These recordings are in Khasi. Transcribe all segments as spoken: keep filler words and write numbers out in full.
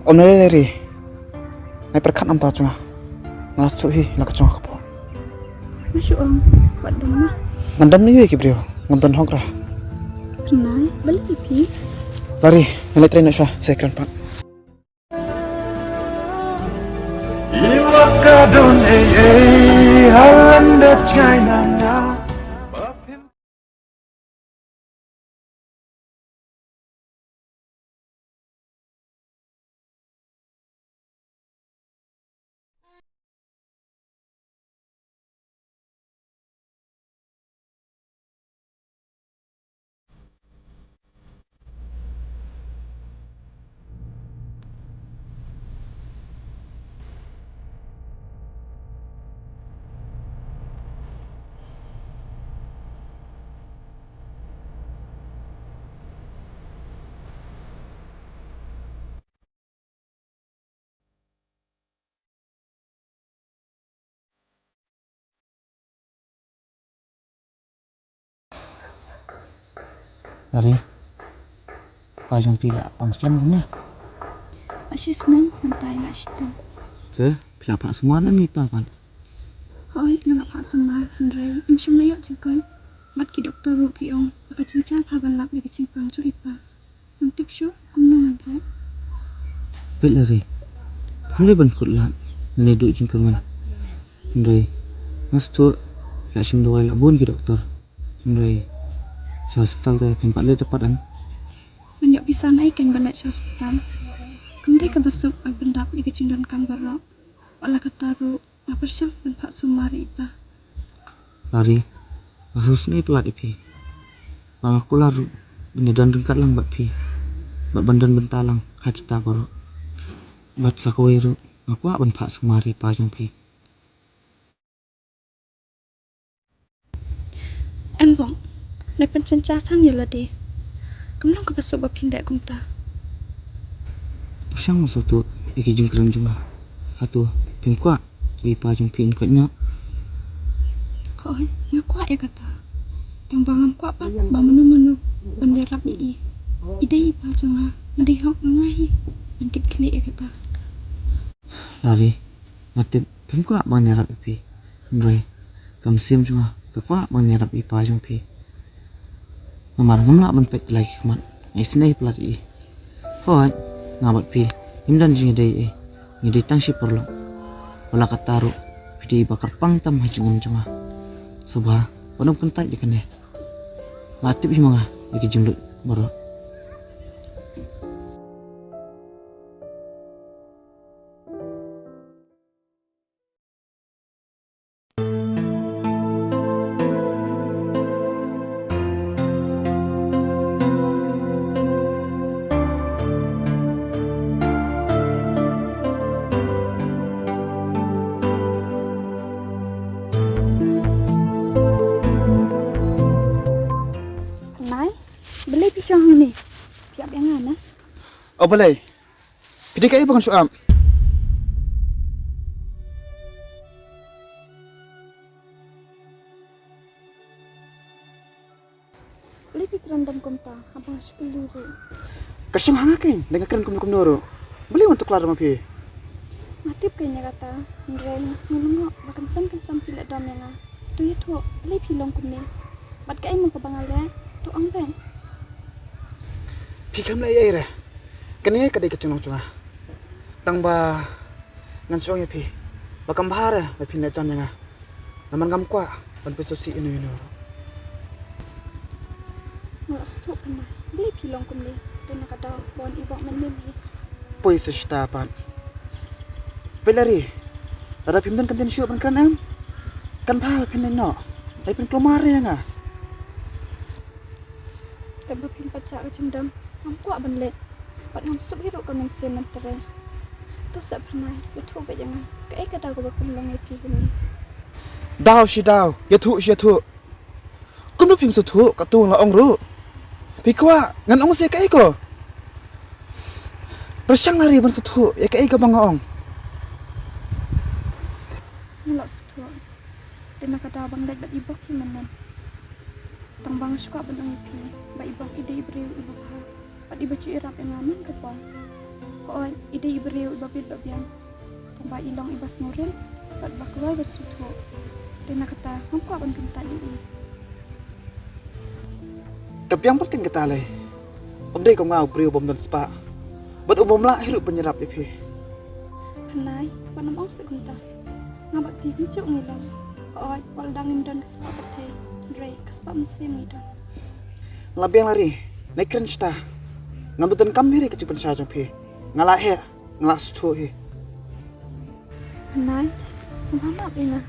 Om na le ri. Nai pyrkhat namta jong nga. Nga la shu hi la ka jong ka po. Ma shu ong, wat dong ma. Ngan dam ni yu ki briew, ngan don hok ra. Nai, balik iti. Lari, ngan le train na sha, sa kren pat. Iwa ka don ei ei halanda China na. Lari. Pa jong phi la pang skem ne? Ashi snang mynta la shitom. Te phi la phah sumar ne mi pa pan? Hoi, nga la phah sumar hynrei ngam shym la ïoh jingkoit. Bad ki doktor ruh ki ong ba ka jingjar bha ban lap ïa ka jingpang jong i pa. Ngam tip shuh kumno ngan thait. Peit Lari, phim dei ban kut lad ne duh jingkyrmen. Hynrei nga sngewthuh la shim dawai la bun ki doktor. Hynrei sha hospital te phim pat leit pat em. Ngan ïoh pisa na ei kein ban leit sha hospital? Kam dei kaba suk ban pyndap ïa ka jingdonkam baroh. Wat la katta ruh nga pyrshang ban phah sumar ïa i pa. Lari, nga sngewsynei palat ïa phi. Ba nga kular ruh ban ïadon ryngkat lang bad phi bad ban don bynta lang ha kita baroh. Bad sa kawei ruh nga kwah ban phah sumar ïa i pa jong phi. Em bok, nai pynjynjar tang ïa lade. Kam long kaba suk ba phin leh kumta. Pyrshang sngewthuh ïa ki jingkren jong nga. Hato phim kwah ïa i pa jong phi un koit noh? Hooid, nga kwah ïa kata. Tang ba ngam kwah pat ba mano mano ban ïarap ïa i. I dei i pa jong nga, nga dei hok, nga hi ban kit khlieh ïa kata. Lari, nga tip phim kwah ban ïarap ïa phi. Hynrei ka mynsiem jong nga ka kwah ban ïarap ïa i pa jong phi. Namar ngam lah ban peit la ki khmat, nga isynei palat ïa i. Hooid, nga bad phi ngim don jingïadei ei, ngi dei tang shi paralok. Wat la katta ruh phi dei ba kyrpang tam ha jingim jong nga. Sngewbha wat nym kyntait ïa kane. La tip hi ma nga ïa ki jingluid baroh. Nai, balei phi shong hangne? Phi ap ïa nga na? O balei? Phi dei kaei ba ngan shu ap? Balei phi kren dam kumta haba nga shu kylli ruh? Ka shong ha nga keiñ, lada nga kren kumno kumno ruh. Balei wan tuklar ma phi? Nga tip keiñ ïa kata, hynrei nga sngew lyngngoh ba kynsan kynsan phi la dom ïa nga. To ïathuh, balei phi long kumne? Bad kaei mo kaba nga leh? To ong beit. Phi khlem leh ei ei re. Kane ka dei ka jinglong jong nga. Tang ba ngan shu ong ïa phi ba kam bha re ba phin leh jan ïa nga. Namar ngam kwah ban pynsngewsih ïano ïano ruh. Nga la sngewthuh, Pynai. Balei phi long kumne? Dei na ka daw ba wan i bok mynnin hi. Poi sa shuwa pat. Peit Lari, lada phim don kyntien shuh ban kren em, kan bha phin leit noh. Leit pynkulmar ïa nga. Katba phim pat jah ka jingdom, ngam kwah ban leh. Bad ngam suk hi ruh ka mynsiem ban trei. To sa Pynai, ïathuh beit ïa nga, kaei ka daw kaba pynlong ïa phi kumne? Daw shi daw, ïathuh shi ïathuh. Kumno phim sngewthuh, katto la ong ruh. Phi kwah ngan ong sa kaei ko? Pyrshang Lari ban sngewthuh ïa kaei kaba nga ong. Nga la sngewthuh. Dei na ka daw ba nga leit bad i bok hi mynnin. Tang ba nga shu kwah ban ong ïa phi ba i bok i dei i briew iba bha bad iba ju ïarap ïa nga man ka por. Hooid, i dei i briew iba bit ba biang. Tang ba i long iba sngewrem bad ba kloi ban sngewthuh. Te na kata, ngam kwah ban kyntait ïa i. Ka biang pat kan kata lei. Ym dei kum nga u briew bym don spah bad u bym lah hi ruh ban ïarap ïa phi. Pynai, wat nym ong seh kumta. Nga bad phi kumjuh ngi long. Hooid, wat la dang ngim don ka spah pyrthei, hynrei ka spah mynsiem ngi don. La biang la ri, nai kren shata. Ngam donkam hi re ka jingpynshai jong phi. Nga la heh, nga la sngewthuh hi. Pynai, sngewbha map ïa nga.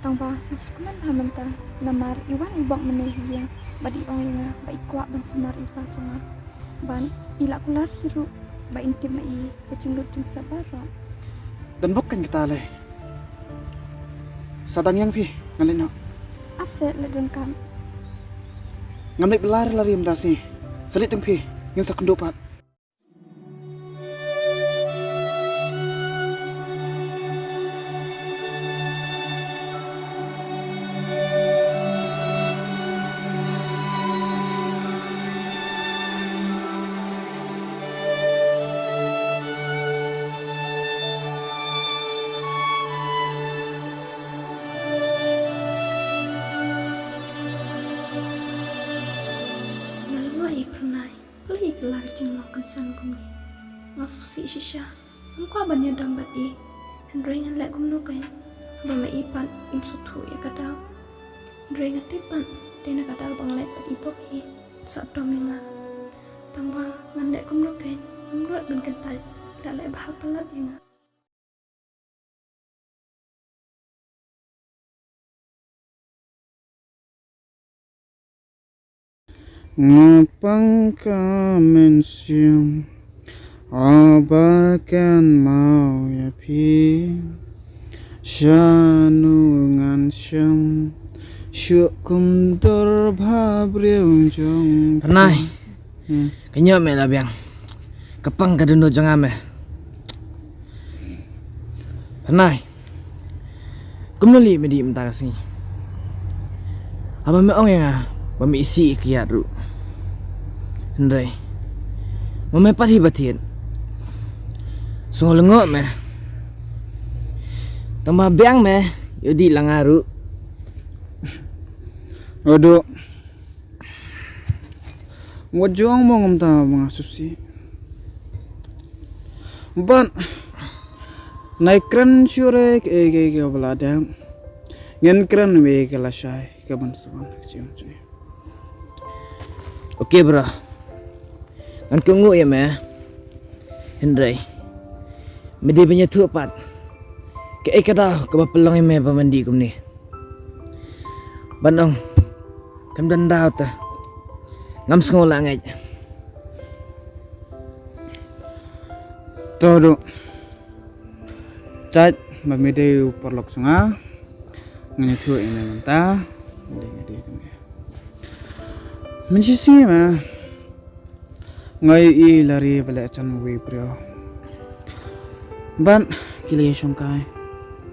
Tang ba nga sngewkmen bha mynta namar i wan i bok mynne ha ïing bad i ong ïa nga ba i kwah ban sumar ïa i pa jong nga. Bad i la kular hi ruh ba in tip ma i ka jinglut jingsep baroh. Don bok kan kata lei. Sa dang ïeng phi, ngan leit noh. Ap seh, leit ryngkat. Ngam leit bylla re la ri mynta sngi. Sa leit tang phi, ngin sa kynduh pat. Nga la noh ïa i Pyrnai. Balei i kylla ka jinglong kynsan kumne? Nga sngewsih shisha. Ngam kwah ban ïadon bad i. Hynrei ngan leh kumno kein haba ma i pat im sngewthuh ïa ka daw. Hynrei nga tip pat dei na ka daw ba nga leit bad i bok hi sa dom ïa nga. Tang ba ngan leh kumno kein, ngam nud ban kyntait, da leh bha palat ïa nga. Nga pang ka mynsiem, haba kan maw ïa phi. Shano ngan shem shuh kum dur bha briew jong phi. Pynai. Hmm. Ka ñiuh me la biang. Ka pang ka dohnud jong nga me. Pynai. Kumno lei me dih mynta ka sngi? Haba me ong ïa nga ba me isih ïa ka ïat ruh. Hynrei ma me pat hi ba thied. Sngew lyngngoh me. Tang ba biang me ïoh dih la nga ruh. Odo. Wat ju ong mo ngam ta ba nga sngewsih. Bad nai kren shuh re kaei kaei kaba la dep. Ngin kren wei ka lashai kaban sa wan ka sien sien. Okay bro. Ngan kohnguh ïa me. Hynrei me dei ban ïathuh pat kaei ka daw kaba pynlong ïa me ba men dih kumne. Ban ong khlem don daw te ngam sngew la ngeit. To duh. Jait ba me dei u paralok jong nga. Ngan ïathuh ïa me mynta. Dei nga dei kumne. Mynshisngi ma nga ïohi la ri ba leh jan uwei u briew. Bad ki la ïashongkai,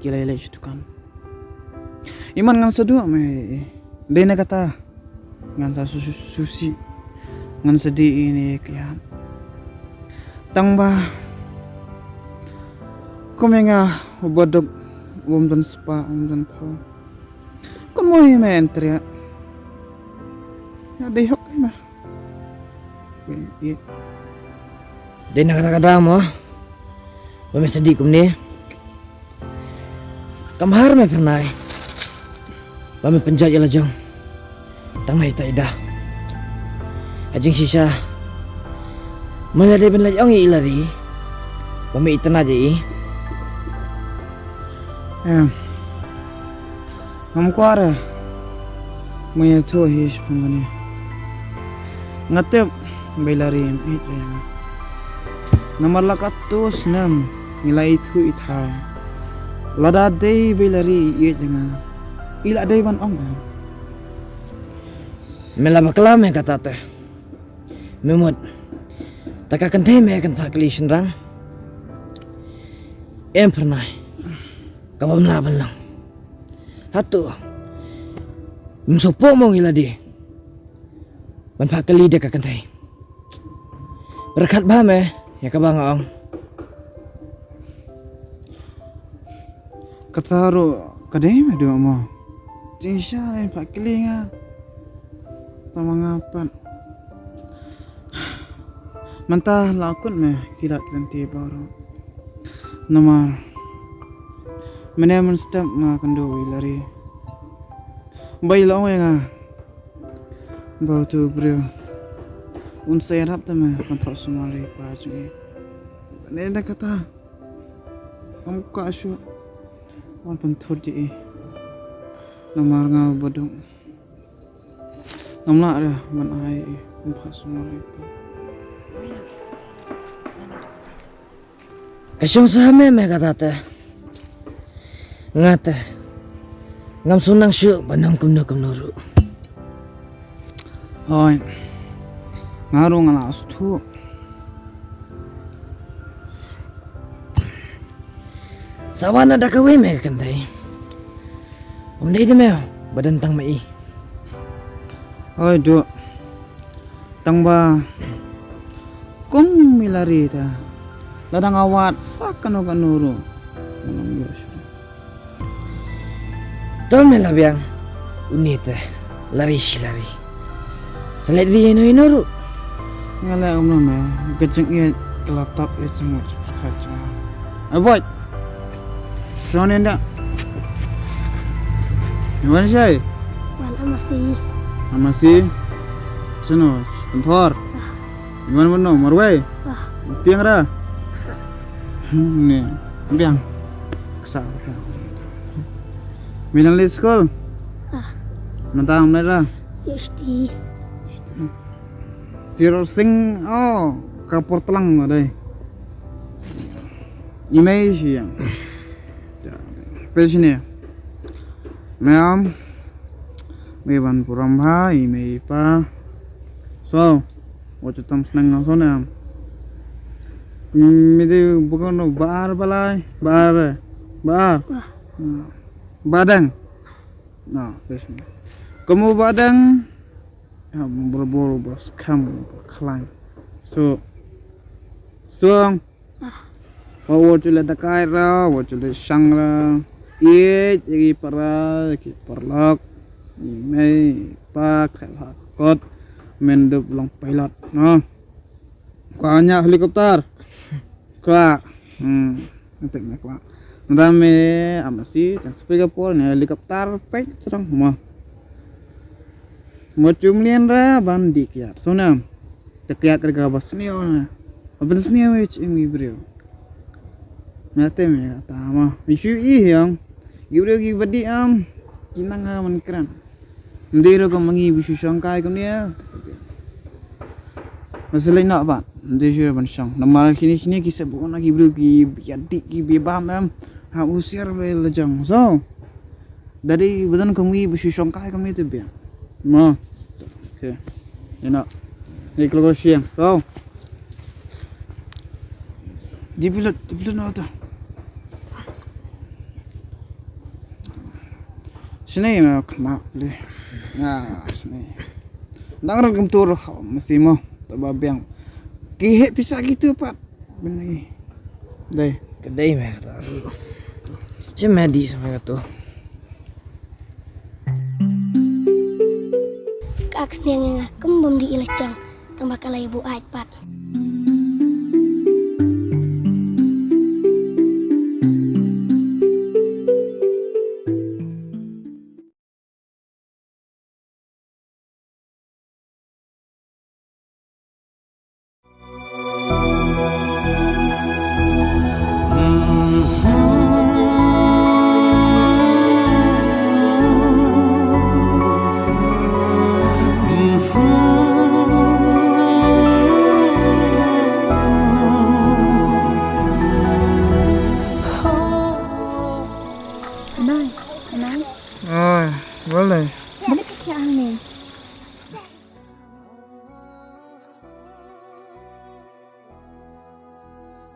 ki la ïaleit sha dukan. Imat ngan sa duh me, dei na kata ngan sa su- su- sngewsih, ngan sa dih ïa ine i kyiad. Tang ba kum ïa nga uba duk, um don spah, um don phew. Kumno ïa me yn treh? Nga dei hok ïa me. Dei na kata ka daw mo ba me sa dih kumne. Kam har me Pyrnai ba me pynjot ïa la jong. Tang na ita ida ha jingshisha. Me la dei ban leit ong ïa i Lari ba me itynnad ïa i. Em. Ngam kwah re. Me ïathuh hi shaphang kane. Nga tip ba i Lari im ïeit re ïa nga. Namar la katto snem ngi la ithuh ithaw. Lada dei ba i Lari i ïeit ïa nga, i la dei ban ong em. Me la bakla me kata te. Me mut ta ka kynthei me kan phah kylli shynrang. Em Pyrnai, ka bym lah ban long. Hato ym sngewpoh mo ngi la dei ban phah kylli da ka kynthei? Pyrkhat bha me ïa kaba nga ong. Kata ruh ka dei me duh mo. Jingshisha in pat kylli nga. Tang ma nga pat. Mynta la kut me ki lad ki lynti baroh. Namar mynne mynstep nga kynduh ïa i Lari. Ba i la ong ïa nga ba utu u briew un sa ïarap te me ban phah sumar ïa i pa jong i. Mynne da kata. Ngam kwah shuh ban pynthut ïa i. Namar nga uba duk. Ngam lah re ban ai ïa i ban phah sumar ïa i. Ka shong sah me me kata te. Nga te ngam sngewsynei shuh ban ong kumno kumno ruh. Hooid. Nga ruh nga la sngewthuh. Sa wan na da kawei me ka kynthei. Ym dei te me ba don tang ma i. Hooid duh. Tang ba kum i Lari te lada nga wad sa kano kano ruh. Ngan ym ïoh shuh. To me la biang une te Lari shi Lari. Sa leit ri ïano ïano ruh. Nga leh kumno me, ka jingïeit ka la tap ïa jingmut jingpyrkhat jong nga. Ai boi. Shong ne nda. Wan shai. Wan amasi. Amasi. Sino, Pynthor. Wan mano, Marwei. Tiang ra. Ne, biang. Ksa. Minang li school. Nanta am ra. Yesti. Tiro sing, oh, ka por tlang ma dai. Imei shi yang. Pe shi ne. Ma'am. Me ban puram ha, imei pa. So, wa chutam snang na so ne am. Mi de bukan no bar balai, bar, bar. Badang. Na, pe shi ne. Kamu badang. Ya, bor bor bor skam bor khlain. So, so, wa wa chule dakai ra, wa chule shang ra. Ïeit ïa ki para, ïa ki paralok. Imei pa khreh ha kot. Men dup long pilot, no. Kwa nya helicopter. Kwa. Hmm. Ntek me kwa. Nda me amasi, chang speaker por ne helicopter pek chang mo. Mo chum lien ra ban di kiat. So na. Te kiat ka ba sniew na. Ban sniew ich im i briew. Me te me ta ma. Ishu i yang. I briew ki badi am. Ki nang ha man kran. Ym dei ruh kum ma ngi ba shu shong kai kumne. Masa lei noh ba ym dei shuh ban shong. Namar kine kine ki seh bun na ki briew ki ïa dih ki bam em. Ha husiar ba la jong. So da dei ba don kum ngi ba shu shong kai kumne te biang. Mo. Okay. Ïa noh. Ni klok shiang. So. Di bilut, di bilut noh ta. Sini ma kena beli. Ah, sini. Nang rang kem tur mesti mo. Taba biang. Ki he pisa gitu pat. Beli. Dai. Kedai me kata. Si me di sama kata. Ka ak sniang nga kem bom di ilachang. Tang ba ka la ïa buaid pat. Anai, Anai. Ai, balei? Balei ka thiah hangne?